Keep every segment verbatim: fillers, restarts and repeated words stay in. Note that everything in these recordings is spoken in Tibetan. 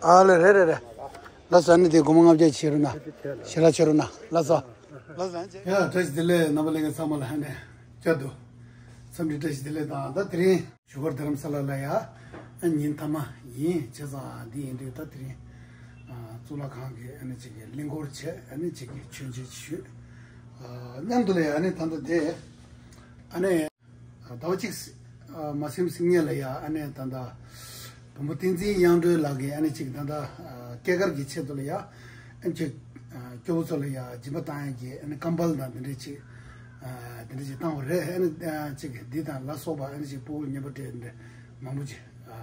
ཨ་ལེ་རེད་རེད་རེད། ལགས་སོ། ཨ་ནི་དེ་སྒོར་མོ་ལྔ་བརྒྱ་བྱེད་རོགས་གནང་། ཞལ་ལག་མཆོད་རོགས་གནང་། ལགས་སོ། ལགས་སོ། ཡ་བཀྲ་ཤིས་བདེ་ལེགས། རྣམ་པ་ལྷན་རྒྱས་ཚང་མ་ལ་ཨ་ནི་བསྐྱར་དུ་འཚམས་འདྲི་བཀྲ་ཤིས་བདེ་ལེགས་དང་། ད་དེ་རིང་བཞུགས་སྒར་རྡ་རམ་ས་ལ་ལ་ཡ་ཨ་ཉིན་མཐའ་མ་ཡིན། བྱས་ཙང་འདི་ཡིན་དུས་ད་དེ་རིང་ཨ་གཙུག་ལག་ཁང་གི་ཨ་ནི་ཅིག་གི་གླིང་སྐོར་བྱས། ཨ་ནི་ཅིག་གི་མཆོད་མཇལ་ཞུས། ཨ་མཉམ་དུ་ལ་ཡ་ཨ་ནི་ད་ལྟ་དེ་ཨ་ནི། ཟླ་བ་གཅིག་ཨ་མ་ཟིན་ཟིན་ཉེ་ལ་ཡ་ཨ་ནི་ད་ལྟ་བོན་པོ་བསྟན་འཛིན་དབྱངས་སྒྲོན་ལགས་ཀྱིས་ཨ་ནི་ཅིག་ད་ལྟ་ཨ་སྐྱེས་སྐར་གྱི་ཆེད་དུ་ལ་ཡ་ཨ་ནི་ཅིག་ཨ་སྐྱོ་བོ་ཚོ་ལ་ཡ་སྦྱིན་པ་བཏང་ཡ་གི་ཨ་ནི་ཀམ་པལ་དང་དེ་འདྲས་ཅིག་ཨ་དེ་འདྲས་ཅིག་བཏང་བ་རེད། ཨ་ནི་ཨ་ཅིག་འདི་དང་ལ་སོགས་པ་ཨ་ནི་ཅིག་སྤུ་གུ་ལ་རྔན་པ་སྤྲད་དེ་འདྲས་མང་པོ་ཅིག་ཨ་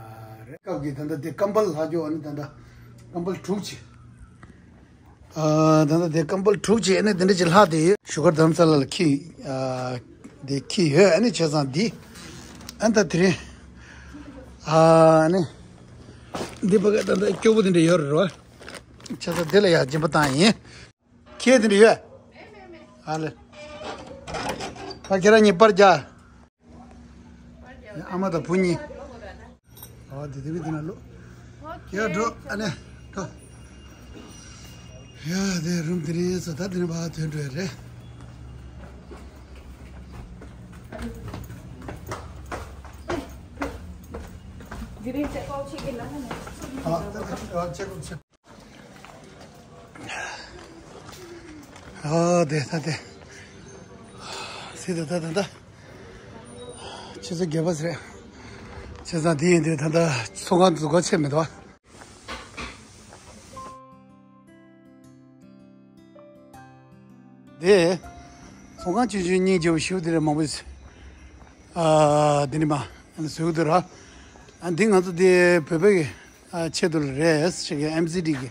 རེད། སྐབས་ཀྱི་ད་ལྟ་དེ་ཀམ་པལ་ལྷག་རྒྱུ་ཨ་ནི་ད་ལྟ་ཀམ་པལ་དྲུག་ཅིག་ཨ་ད་ལྟ་དེ་ཀམ་པལ་དྲུག་ཅིག་ཨ་ནི་དེ་འདྲ་ཅིག་ལྷག་དེ་ཡོད། བཞུགས་སྒར་རྡ་རམ་ས་ལ་ལ་འཁྱེར་ཨ་དེ་འཁྱེར་ཡོད། ཨ་ནི་བྱས་ཙང་འདི་ཨ་ད་དེ་རིང་ཨ་ནི་འདི་ཕ་ག་ད་ལྟ་སྐྱོ་པོ་དེ་འདྲ་ཡོད་རེད་བ། བྱས་ཙང་འདི་ལ་ཡ་སྦྱིན་པ་བཏང་ཡིན། ཁྱེད་དེ་འདྲ་ཡོད། ཨ་ལེ། ཕ་ཁྱེད་རང་གཉིས་པར་རྒྱག་ཨ་མ་དང་བུ་གཉིས། ཨ་དེ་དེ་བི་དེ་ན་ལོ། ཡ་འགྲོ་ཨ་ནེ་འགྲོ། ཡ་དེ་རུམ་དེ་རིང་སོ་ད་དེ་ནས་ཕར་ཐོན་འགྲོ་ཡ་རེད། དེ་རིང་ཅེག་ཨའུ་ཆེ་གི་ན་ཧ་ནས། ཨ་ད་ད་ཨ་ཅེག་ཨའུ་ཆེ། ཨ་དེ་ད་དེ། སི་ད་ད་ད་ད། ཆུ་ཚོད་བརྒྱད་པ་ཟེར། བྱས་ཙང་དེ་ཡིན་དུས་ད་ལྟ་ཚོང་ཁང་འཛུགས་སྐོར་ཆེད་མི་འདུག་དེ། ཚོང་ཁང་ཆུང་ཆུང་སྙིང་རྗེ་པོ་ཞིག་དེ་རེད་མང་པོ་ཞིག་ཨ་དེ་ནི་མ་བཟོས་འདུག་ར། ཨ་འདི་ང་ཚོ་དེ་བོད་པའི་གི་ཨ་ཆེད་དུ་རེད་ཟེར་གི་ཨེམ་སི་ཌི་གི་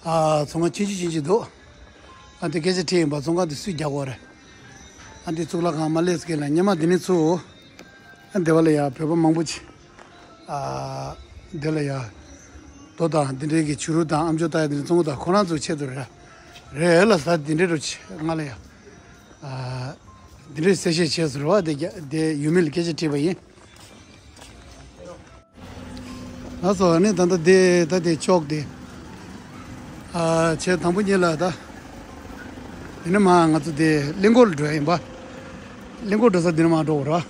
ཨ་ཚོང་ཁང་ཆུང་ཆུང་ཆུང་ཆུང་འདུག་ཨ་འདི་སྐད་ཆ་དྲིས་ཡིན་པ། ཚོང་ཁང་འདི་སུས་རྒྱག་གོ་རེད། ཨ་འདི་གཙུག་ལག་ཁང་མ་སླེབས་སྐད་ལ་ཉི་མ་འདི་ནས་ཚུར་ཨ་འདི་བ་ལ་ཡ་བོད་པ་མང་པོ་ཅིག་ཨ་འདི་ལ་ཡ་རྡོ་དང་འདི་འདྲའི་གི་བྱུ་རུ་དང་ཨམ་ཅོག་ལྟ་ཡ་འདི་འདྲ་བཙོང་གི་འདུག་ཁོ་རང་ཚོའི་ཆེད་དུ་རེད། རེད་ལ་ཟ་འདི་འདྲའི་རུ་ཆེ་ང་ལ་ཡ་ཨ་འདི་འདྲའི་གསལ་བཤད་བྱས་ཟེར་བ་དེ་རྒྱ་དེ་ཡུལ་མི་ལ་སྐད་ཆ་དྲིས་པ་ཡིན། ལགས་སོ། ཨ་ནི་ད་ལྟ་དེ་ད་དེ་ཅོག་དེ་ཨ་བྱས་དང་པོ་ཉིད་ལ་ད་དེ་ནས་མ་ང་ཚོ་དེ་གླིང་སྐོར་འགྲོ་ཡ་ཡིན་པ། གླིང་སྐོར་འགྲོ་ས་དེ་ནས་མ་འགྲོ་དགོས་ར།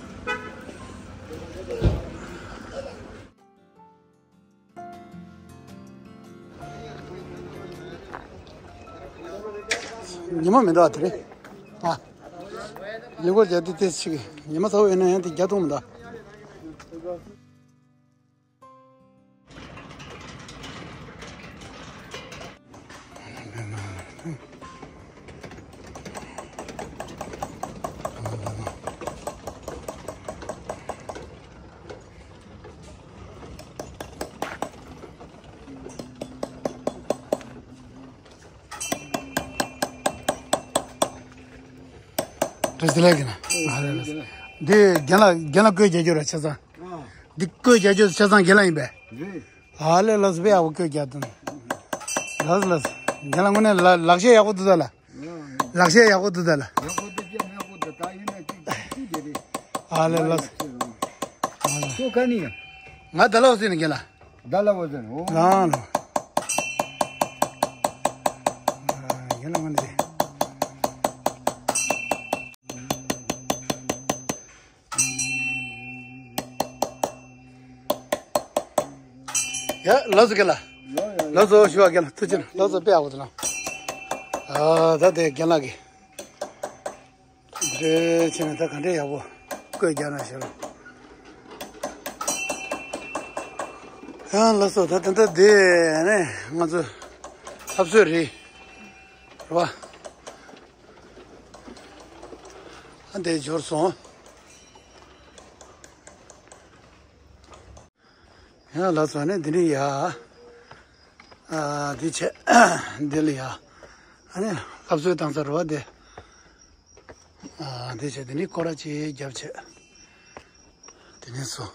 ཉི་མ་མི་འདུག་ཨ་དེ་རིང་། ཨ། གླིང་སྐོར་རྒྱག་དུས་ཏོག་ཙམ་ཅིག་ཉི་མ་ཚ་པོ་ཡིན་ན་ཡང་དེ་རྒྱག་ཐུབ་མི་འདུག་བཀྲ་ཤིས་བདེ་ལེགས་ཀྱི་ན། འདི་རྒན་ལགས་རྒན་ལགས་བཀོད་རྒྱག་རྒྱུ་ར་ཆ་ཚང་། འདི་བཀོད་རྒྱག་རྒྱུ་ཆ་ཚང་རྒན་ལགས་ཡིན་པས། ཨ་ལེ་ལགས་སོ། དཔེ་ཡག་པོ་བཀོད་རྒྱག་དང་། ལགས་སོ་ལགས་སོ། རྒན་ལགས་དངོས་གནས་ལ་ལག་ཤེས་ཡག་པོ་འདུག་ད་ལ། ལག་ཤེས་ཡག་པོ་འདུག་ད་ལ། ཡག་པོ་འདུག་ཅེས་མེད་པོ་འདུག་ད་ཡིན་ན་ཅིག་ཅིག་དེ་རེད། ཨ་ལེ་ལགས་སོ། ཁྱོད་ག་ནས་ཡིན། ང་ད་ལ་འོ་སི་ནས་རྒན་ལགས། ད་ལ་འོ་ཟེར་ཨོ། ལ་ལ། ཡིན་ལ་ང་འདི། ཡ་ལགས་སོ་རྒན་ལགས། ལགས་སོ་ཞུ་བ་རྒན་ལགས་ཐུགས་རྗེ་ཆེ། ལགས་སོ་དཔེ་ཡག་པོ་འདུག་ལགས། ཨ་ད་དེ་རྒན་ལགས་ཀྱིས། འདྲེ་བྱས་ནས་ད་ག་འདྲས་ཡག་པོ་བཀོད་རྒྱག་ན་ཞེས་ལ། ཡང་ལགས་སོ། ད་ད་ལྟ་དེ་ནས་ང་ཚོ་ལྷ་གསོལ་རེད་རེད་བ། ཨ་འདྲས་འབྱོར་སོང་། ཡང་ལགས་སོ། ཨ་ནི་འདི་ནས་ཡ། ཨ་འདི་བྱས། འདི་ལ་ཡ། ཨ་ནི་ལྷ་གསོལ་བཏང་ས་རེད་བ་འདི། ཨ་འདི་བྱས་འདི་ནས་སྐོར་ར་ཅིག་བརྒྱབ་བྱས། འདི་ནས་སོ།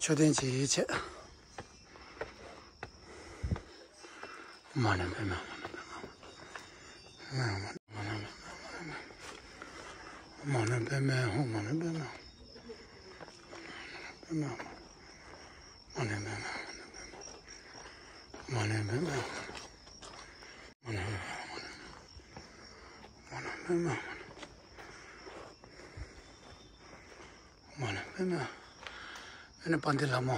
མཆོད་རྟེན་ཅིག་བྱས། མ་ཎི་པདྨེ། མ་ཎི་པདྨེ། མ་ཎི་པདྨེ། མ་ཎི་པདྨེ། མ་ཎི་པདྨེ། མ་ལེན་པའི་མེ། མ་ལེན་པའི་མེ། མ་ལེན་པའི་མེ། ཨ་ནི་དཔལ་ལྡན་ལྷ་མོ།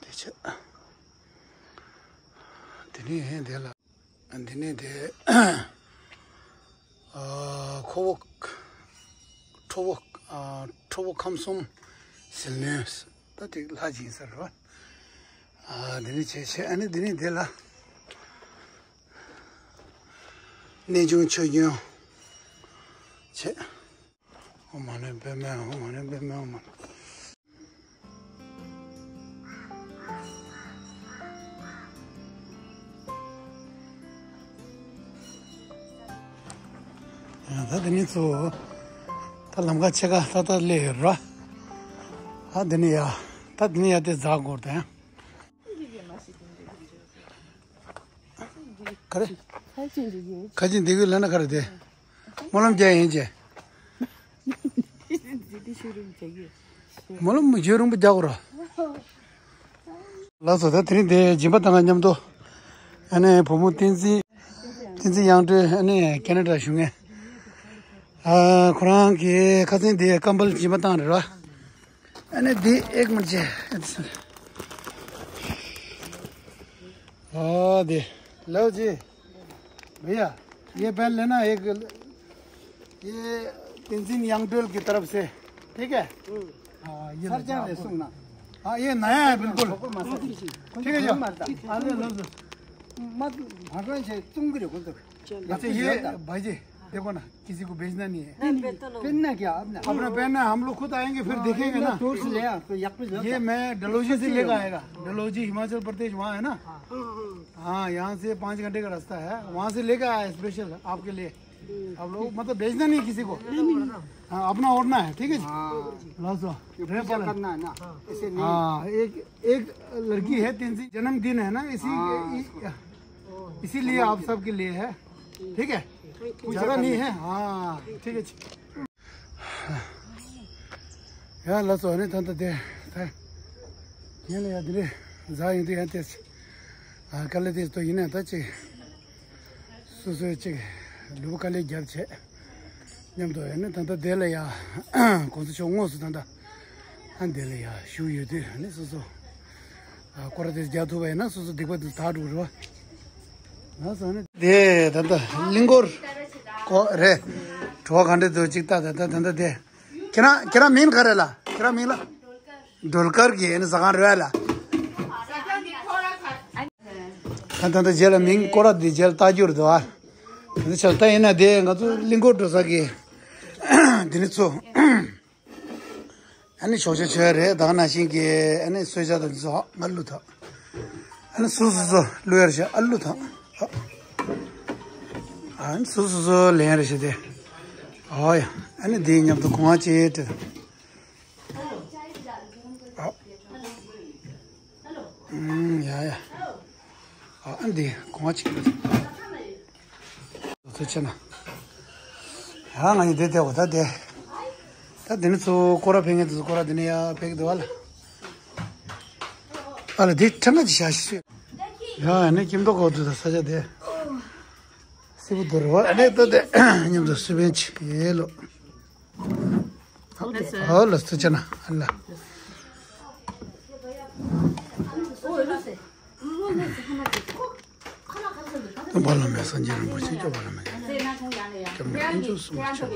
དེ་ཆེ། དེ་ནས་དེ་ལ། འདི་ནས་དེ། ཨ། ཁོ་བོ། ཁྲོ་བོ། ཨ། ཁྲོ་བོ་ཁམས་གསུམ་ཟིལ་གནོན། ད་དེ་ལྷ་ཅིག་ཡིན་ས་རེད་བ། ཨ། འདི་ནས་བྱས་བྱས། ཨ་ནི་འདི་ནས་དེ་ལ། གནས་ཆུང་ཆོས་སྐྱོང་བྱས། ཨོཾ་མ་ཎི་པདྨེ། ཨོཾ་མ་ཎི་པདྨེ། ཨོཾ་མ་ཎི། ཡང་ད་དེ་ནས་ཚུར། ད་ལམ་ཁ་ཕྱེད་ཀ་ཏག་ཏག་སླེབས་ཡོད་ར། ད་དེ་ནས་ཡ། ད་དེ་ནས་ཡ་དེ་འཛེག་དགོས་རེད་ད་ཡང་། ག་རེ། ཁ་ཆེམས་འདི་གི་ལབ་ན་ག་རེ་དེ། སྨོན་ལམ་རྒྱག་ཡིན་ཅེས། སྨོན་ལམ་མི་བརྗོད་རིང་པོ་རྒྱག་དགོས་ར། ལགས་སོ། ད་དེ་རིང་དེ་སྦྱིན་པ་བཏང་མཉམ་དུ། ཨ་ནི་བུ་མོ་བསྟན་འཛིན། བསྟན་འཛིན་དབྱངས་སྒྲོན། ཨ་ནི་ཁེ་ན་ཌ་བཞུགས་མཁན། ཨ། ཁོ་རང་གི་ཁ་སང་དེ་ཀམ་བལ་སྦྱིན་པ་བཏང་རེད་ར། ཨ་ནི་འདི་ཨེག་མར་ཅེ། ཨ། འདི། ལའོ་ཇི། भैया, ये पहन लेना एक, ये तेंजिन यांगडोल की तरफ से, ठीक है? हाँ, ये ले जाओ। हाँ, ये नया है बिल्कुल। ठीक है, जाओ। अरे, लो, लो। अच्छा, ये भाई जी, देखो ना, किसी को बेचना नहीं है। नहीं, नहीं, पहनना क्या आपने? अपना पहनना है, हम लोग खुद आएंगे, फिर देखेंगे ना। ये मैं डलहौजी से लेकर आएगा, डलहौजी, हिमाचल प्रदेश, वहाँ है ना। हाँ, यहाँ से पाँच घंटे का रास्ता है, वहाँ से लेकर आया स्पेशल आपके लिए। आप लोग मतलब बेचना नहीं किसी को। हाँ, अपना ओढ़ना है, ठीक है जी? हाँ। लाओ सो। ये पूजा करना है ना, ऐसे नहीं। हाँ, एक, एक लड़की है, तेंजिन जन्मदिन है ना, इसी, हाँ। इ-, इसीलिए आप सबके लिए है, ठीक है? ज़्यादा नहीं है। हाँ, ठीक है जी। ཡ་ལགས་སོ། ཨ་ནི་ད་ལྟ་དེ་ད་ངས་ལ་ཡ་དེ་རེད། འཛེག་ཡོང་དུས་ཡང་དེ། ཨ། དཀའ་ལས་དེ་ཚོ་ཡིན་ནའི་ད་ཅིག་སོ་སོའི་ཅིག་ལུས་པོ་དཀའ་ལས་རྒྱབ་བྱས་མཉམ་དུ། ཨ་ནི་ད་ལྟ་དེ་ལ་ཡ་གོང་ས་མཆོག་དངོས་སུ་ད་ལྟ་ཨ་འདི་ལ་ཡ་བཞུགས་ཡོད་དུས། ཨ་ནི་སོ་སོ། ཨ། སྐོར་ར་དེ་རྒྱག་ཐུབ་པ་ཡིན་ན་སོ་སོ་སྡིག་པ་དེ་དག་འགྲོ་གི་རེད་བ། ང་ཚོ་ནི་དེ་ད་ལྟ་གླིང་སྐོར་སྐོར་རེད། བྲོ་བ་ག་འདྲ་འདུག་ཅིག་ལྟ། ད་ད་ད་ལྟ་དེ། ཁྱེད་རང་ཁྱེད་རང་མིང་ག་རེ་ལ། ཁྱེད་རང་མིང་ལ། སྒྲོལ་དཀར་གྱི་ཨ་ནི་ཟ་ཁང་རེད་ལ། ད་ད་ལྟ་རྗེས་ལ་མིང་སྐོར་ར་དེ་རྗེས་ལ་ལྟ་རྒྱུ་རེད་འདུག་ཨ། དེ་ནི་ཆ་ལ་ད་ཡིན་ན་དེ་ང་ཚོ་གླིང་སྐོར་འགྲོ་ས་གི་དེ་ནི་ཚོ། ཨ་ནི་ཞོགས་ཇ་མཆོད་ཡ་རེད། ད་ག་ནང་བཞིན་གྱི་ཨ་ནི་གསོལ་ཇ་དང་འདི་ཚོ་ཧ་མ་བླུགས་ཐག་ཨ་ནི་སོ་སོ་སོ་བླུགས་ཡ་རེད་ཤག་ཨ་བླུགས་ཐག་ཨ་ནི་སོ་སོ་སོ་ལེན་ཡ་རེད་ཤག་དེ། ཨོ་ཡ། ཨ་ནི་འདིའི་མཉམ་དུ་གོང་བ་ཅེས་དྲི། ཨ། ཨུམ། ཡ་ཡ། ཨ། ཨ་འདི་གོང་བ་ཅིག་ཐུགས་རྗེ་ཆེ་ན། ཡ། ང་ཡི་དེ་དེ་འོ་ད་དེ། ད་དེ་ནི་ཚོ་སྐོར་ར་ཕེབས་མཁན་དེ་ཚོ་སྐོར་ར་དེ་ནི་ཡ་ཕེབས་ཀྱི་འདུག་བ་ལ། ཨ་ལ་དེ་ཁྲ་ང་ཅི་ཤ་ཤི་ཤི། ཡ། ཨ་ནི་ཁྱིམ་ཐོག་གོ་དུ་ད་ས་ཆ་དེ། སི་བུ་དུར་བ་ཨ་ནི་ད་དེ་མཉམ་དུ་སི་བེན་ཆི་ཡེ་ལོ། ཨོ་ལ་སི་ཆ་ན་ཨ་ལ། སྟོན་པ་བླ་མེད་སངས་རྒྱས་རིན་པོ་ཆེ། སྐྱོབ་པ་བླ་མེད་སྐྱབས་གནས་དཀོན་མཆོག་གསུམ་མཆོད་པ།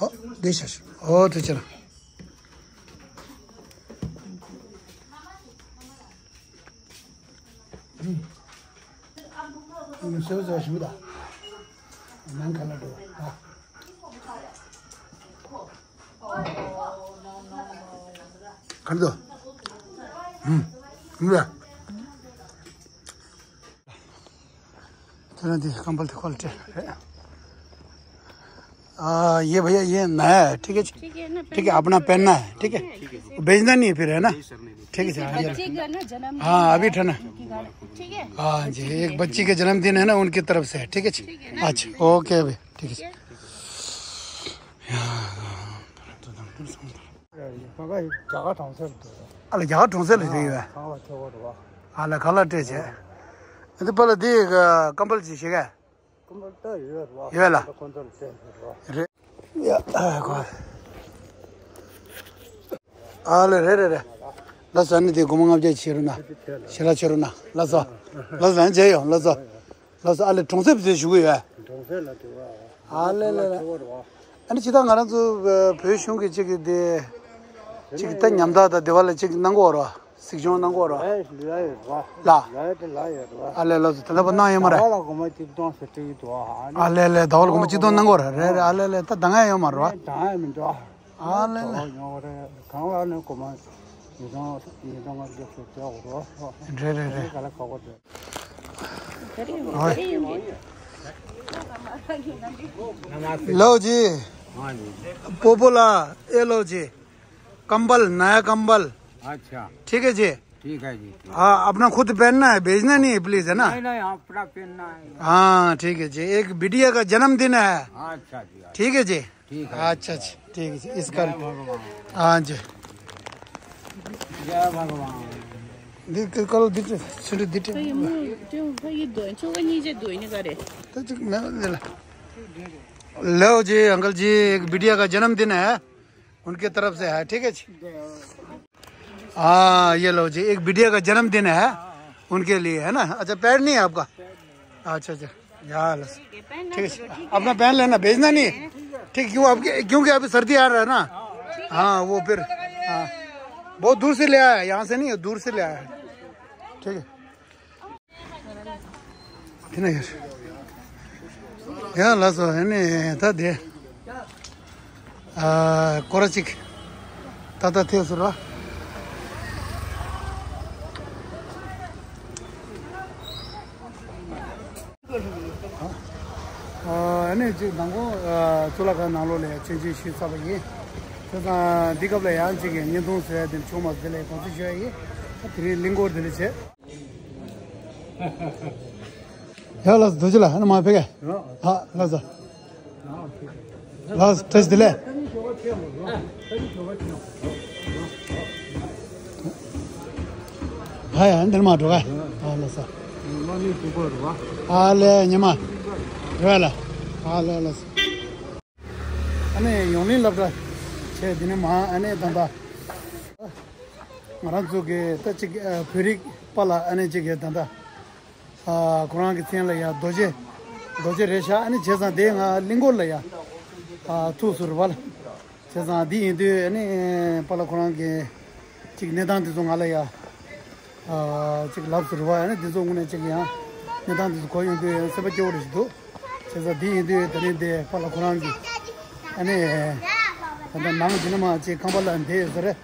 ཨོ་བདེ་ཤ་ཤ། ཨོ་དེ་ཆ་ན། ཨུམ། ཨུམ། སེའུ་ཟ་ཞིམ་པོ་ད། ནང་ཁ་ལ་འགྲོ་བ། ཨ། གར་འགྲོ། ཨུམ། ཨུམ་ལ། ཁྱེད་རང་དེ་ཀམ་བལ་དེ་ཁོ་ལ་སྤྲད་རེད། हाँ, ये भैया, ये नया है, ठीक है जी? ठीक है ना, ठीक है, अपना पहनना है, ठीक है? ठीक है। बेचना नहीं है फिर, है ना? नहीं सर, नहीं, नहीं। ठीक है जी, किसी हाँ, ये बच्चे रखो। का ना जन्म हाँ, अभी ठंडा। ठीक है। हाँ जी, एक बच्ची का जन्मदिन है ना, उनकी तरफ से है, ठीक है जी? ठीक है ना? अच्छा, ओके भाई। ཐིག་ཡ། ཨ་ལ་རྒྱ་གར་གྲོང་གསེབ་ལ་ཡོད། ཨ་ལ་ག་ལ་སྤྲད་བྱས། འདི་པ་ལ་འདི་ཀམ་པལ་ཅིག་ཞིག་ག་ཡོད་ལ། རེད། ཡ། ཨ་གོ། ཨ་ལེ་རེད་རེད་རེད། ལགས་སོ། ཨ་ནི་དེ་སྒོར་མོ་ལྔ་བརྒྱ་བྱེད་རོགས་གནང་། ཞལ་ལག་མཆོད་རོགས་གནང་། ལགས་སོ། ལགས་སོ། ཨ་མཇལ་ཡོང་། ལགས་སོ། ལགས་སོ། ཨ་ལེ་གྲོང་གསེབ་དེ་བཞུགས་ཀྱི་ཡོད། གྲོང་གསེབ་ལ་འདུག་བ། ཨ་ལེ་ལེ་ལེ། ཨ་ནི་ཅི་ད་ང་རང་ཚོ་བོད་གཞུང་གི་ཅིག་གི་དེ་ཅིག་ད་ཉམ་ཐག་དང་དེ་བ་ལ་ཅིག་གནང་གོ་རོགས། གཟིགས་སྐྱོང་གནང་གོ་རོགས། ལ། ཨ་ལེ་ལགས་སོ། དེ་འདྲ་པོ་གནང་ཡོད་མ་རེད། ཟླ་བ་ལ་སྒོར་མོ་གཅིག་སྟོང་ཟེར་སྤྲད་ཀྱི་འདུག་ཨ། ཨ་ལེ་ལེ། ཟླ་བ་ལ་སྒོར་མོ་གཅིག་སྟོང་གནང་གོ་རེད། རེད་རེད། ཨ་ལེ་ལེ། ད་ད་ང་ཡོད་མ་རེད་བ། ད་ཡོད་མི་འདུག་ཨ་ལེ་ལེ། ད་ད་ང་ཡོད་མ་རེད། གང་ལ་ནི་སྒོར་མོ་ཉིས་སྟོང་ཉིས་སྟོང་ལྔ་བརྒྱ་ཞིག་སྤྲད་དགོས་རེད། རེད་རེད་རེད། ག་ལ་ག་གོ་རེད། लो जी। हाँ जी। पोपोला, ये लो जी। कंबल, नया कंबल। अच्छा। ठीक है जी। ठीक है जी, ठीक। हाँ, अपना खुद पहनना है, बेचना नहीं है, प्लीज, है ना? नहीं, नहीं, अपना पहनना है। हाँ, ठीक है जी। एक बिटिया का जन्मदिन है। अच्छा जी, अच्छा। ठीक है जी। ठीक है। अच्छा जी, ठीक है जी। इसका। जय भगवान। हाँ जी। जय भगवान। दिख, कल दिख, सुन, दिख। तो ये मुंह, जो भाई, ये दो, छोका नीचे दो, इन्हें करे। तो चुप, मैं ले ला। लो जी, अंकल जी, एक बिटिया का जन्मदिन है, उनके तरफ से है, ठीक है जी। हाँ, ये लो जी, एक बिटिया का जन्मदिन है, उनके लिए, है ना? अच्छा, पैड नहीं है आपका? अच्छा, अच्छा, यहाँ लो। ठीक है, अपना पहन लेना, बेचना नहीं है। ठीक, क्यों आपके, क्योंकि अभी सर्दी आ रहा है ना। हाँ, वो फिर, हाँ, बहुत दूर से ले आया है, यहाँ से नहीं है, दूर से ले आया है। ठीक है। དེ་ན་ཡོད། ཡ་ལགས་སོ། ཨ་ནི་ད་དེ། ཨ། སྐོར་ར་གཅིག་ད་ལྟ་ཐེབས་སོང་ར། ཨ་ནི་གཅིག་མདང་དགོང་གཙུག་ལག་ཁང་ནང་ལོགས་ལ་ཡང་མཆོད་མཇལ་ཞུས་ཚར་བ་ཡིན། བྱས་ཙང་འདི་སྐབས་ལ་ཡང་གཅིག་གི་བརྙན་ཐུང་བཟོ་ཡ་དེ་བྱུང་མ་སོང་། དེ་ལ་དགོངས་སེལ་ཞུ་ཡ་ཡིན། དེ་རིང་གླིང་སྐོར་དེ་འདྲ་བྱས། ཡ་ལགས་སོ། རྡོ་རྗེ་ལགས། ཨ་ནི་མ་ཕེབས་ཀ། ཨ་ལགས་སོ། ལགས་སོ། བཀྲ་ཤིས་བདེ་ལེགས། ཨ་ཡ། འདིར་མ་འགྲོ་ག། ཨ་ལགས་སོ། ཨ་ལས་ཉི་མ་རོལ་ལ། ཨ་ལས་ལགས་སོ། ཨ་ནི་ཡོངས་གླིང་སློབ་གྲྭ་བྱས། འདི་ནས་མར་ཨ་ནི་ད་ལྟ་ང་རང་ཚོ་གི་ད་ཅིག་བོད་རིགས་པ་ལ་ཨ་ནི་ཅིག་གི་ད་ལྟ་ཨ་ཁོ་རང་གི་མཚན་ལ་ཡ་རྡོ་རྗེ། རྡོ་རྗེ་རེད་ཤག་ཨ་ནི་བྱས་ཙང་དེ་ང་གླིང་སྐོར་ལ་ཡ་ཨ་ཐུག་སོང་རེད་པ་ལགས། བྱས་ཙང་འདི་ཡིན་དུས་ཨ་ནི་པ་ལགས་ཁོ་རང་གི་ཅིག་གནས་སྟངས་དེ་ཚོ་ང་ལ་ཡ། ཨ་ཅིག་ལབ་སོང་རེད་པ། ཨ་ནི་འདི་ཚོ་དངོས་གནས་ཅིག་ཡང་གནས་སྟངས་འདི་ཚོ་གོ་ཡོང་དུས་ཡང་སེམས་པ་སྐྱོ་བོ་རེ་ཞིག་འདུག་བྱས་ཙང་འདི་ཡིན་དུས་ད་རིང་འདི་པ་ལགས་ཁོ་རང་གི་ཨ་ནི་ད་ལྟ་ནང་འདི་ནས་མར་ཅིག་ཁང་པ་ལ་འདི་ཡོད་ས་རེད།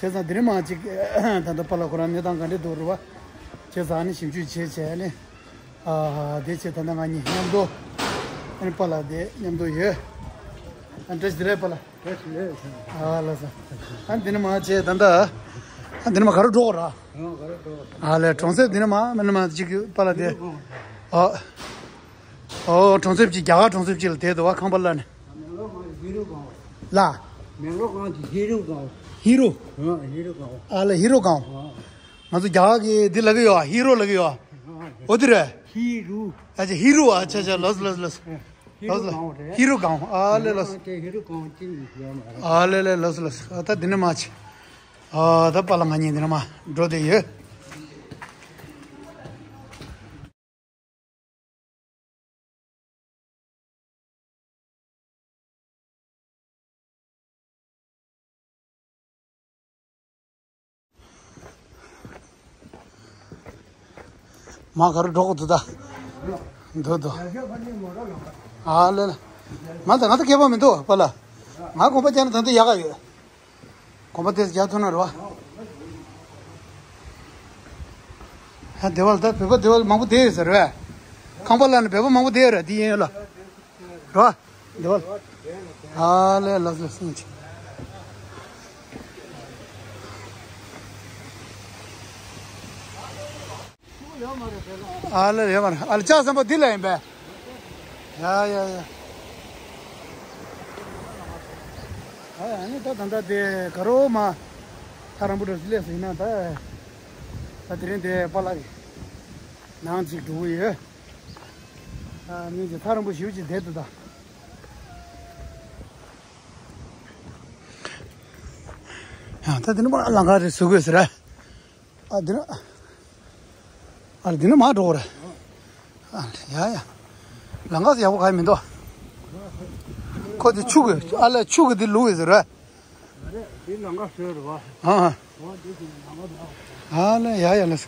བྱས་ཙང་འདི་ནས་མར་ཅིག་ད་ལྟ་པ་ལགས་ཁོ་རང་གནས་སྟངས་ག་འདྲ་འདུག་རེད་པ། བྱས་ཙང་ཨ་ནི་ཞིབ་འཇུག་བྱས་བྱས་ཨ་ནི་ཨ་དེ་བྱས་ད་ལྟ་ང་གཉིས་མཉམ་དུ་ཨ་ནི་པ་ལགས་དེ་མཉམ་དུ་ཡོད། ཨ་བཀྲ་ཤིས་བདེ་ལེགས་པ་ལགས། ཨ་ལགས་སོ། ཨ་འདི་ནས་མར་བྱས་ད་ལྟ་ཨ་འདི་ནས་མར་ག་རུ་འགྲོ་དགོས་རེད། ཨ་ལས་གྲོང་གསེབ་འདི་ནས་མར་མ་ནས་མར་ཅིག་པ་ལགས་དེ། ཨ་ཨོ་གྲོང་གསེབ་ཅིག་རྒྱ་གར་གྲོང་གསེབ་ཅིག་ལ་བསྡད་འདུག་པ། ཁང་པ་ལ་ནས། ལ། མེང་ལོ་གང་གི་ཧི་རུ་གང་། ཧི་རུ། ཨ་ཧི་རུ་གང་། ཨ་ལ་ཧི་རུ་གང་། ང་ཚོ་རྒྱ་གར་གི་འདི་ལབ་ཀྱི་ཡོད་པ། ཧི་རུ་ལབ་ཀྱི་ཡོད་པ། ཨོ་དེ་རེད། ཧི་རུ། ཨ་ཅེ་ཧི་རུ། ཨ་ཅེ་ཅེ་ལགས་སོ་ལགས་སོ་ལགས་སོ། ཧི་རུ་གང་རེད། ཧི་རུ་གང་། ཨ་ལས་ལགས་སོ། ཨ་ལས་ལས་ལགས་སོ་ལགས་སོ། ཨ་ད་འདི་ནས་མར་བྱས། ཨ་ད་པ་ལགས་ང་གཉིས་འདི་ནས་མར་འགྲོ་བསྡད་ཡོད། མར་ག་རུ་འགྲོ་དགོས་འདུག་ད། འདུག་འདུག་ཨ་ལས་ལ། མ་ད་ང་ད་ཁྱད་པར་མི་འདུག་པ་ལགས། ང་གོམ་པ་རྒྱག་ན་ད་འདི་ཡག་ག་ཡོད། གོམ་པ་དེ་རྒྱག་ཐུབ་ན་རེད་པ། ཧ་སྡེ་བ་ལ་ད་བོད་པ་སྡེ་བ་ལ་མང་པོ་བསྡད་ཡོད་ས་རེད་པ། ཁང་པ་ལ་ནི་བོད་པ་མང་པོ་བསྡད་ཡོད་རེད། འདི་ཡིན་ཡོད་ལ། རེད་པ། སྡེ་བ་ལ། ཨ་ལས་ལགས་སོ་ལགས་སོ། ཨ་ལས་ཡོད་མ་རེད། ཨ་ལས་ལྕགས་ཟམ་པ་འདི་ལ་ཡིན་པས། ཡ་ཡ་ཡ། ཨ་ནི་ད་ད་ལྟ་དེ་ག་རོ་མ་ཐག་རིང་པོ་འགྲོ་ཞིག་སླེབས་སོང་ཡིན་ན། ད་ད་དེ་རིང་དེ་པཱ་ལགས་ཀྱི་ནང་ཅིག་འགྲོ་གི་ཡོད། ཨ་ནི་ཅིག་ཐག་རིང་པོ་ཞེ་པོ་ཅིག་བསྡད་འདུག་ད། ཡང་ད་དེ་ནི་མ་ལམ་ཁ་རེ་བཟོ་དགོས་ཟེར། ཨ་འདི་ན། ཨ་འདི་ན་མར་འགྲོ་དགོས་རེད། ཨ་ཡ་ཡ། ལམ་ཁ་ཡག་པོ་གང་ཡང་མི་འདུག་ཁོ་དེ་ཆུ་གི་ཨ་ལས་ཆུ་གི་དེ་ལུག་ཡོད་ཟེར་ར། འདི་ལམ་ཁ་བཟོས་རེད་བ། ཨ། འོ་འདི་ཞིག་ལམ་ཁ་འདུག་ཨ་ལས་ཡ་ཡ་ལས།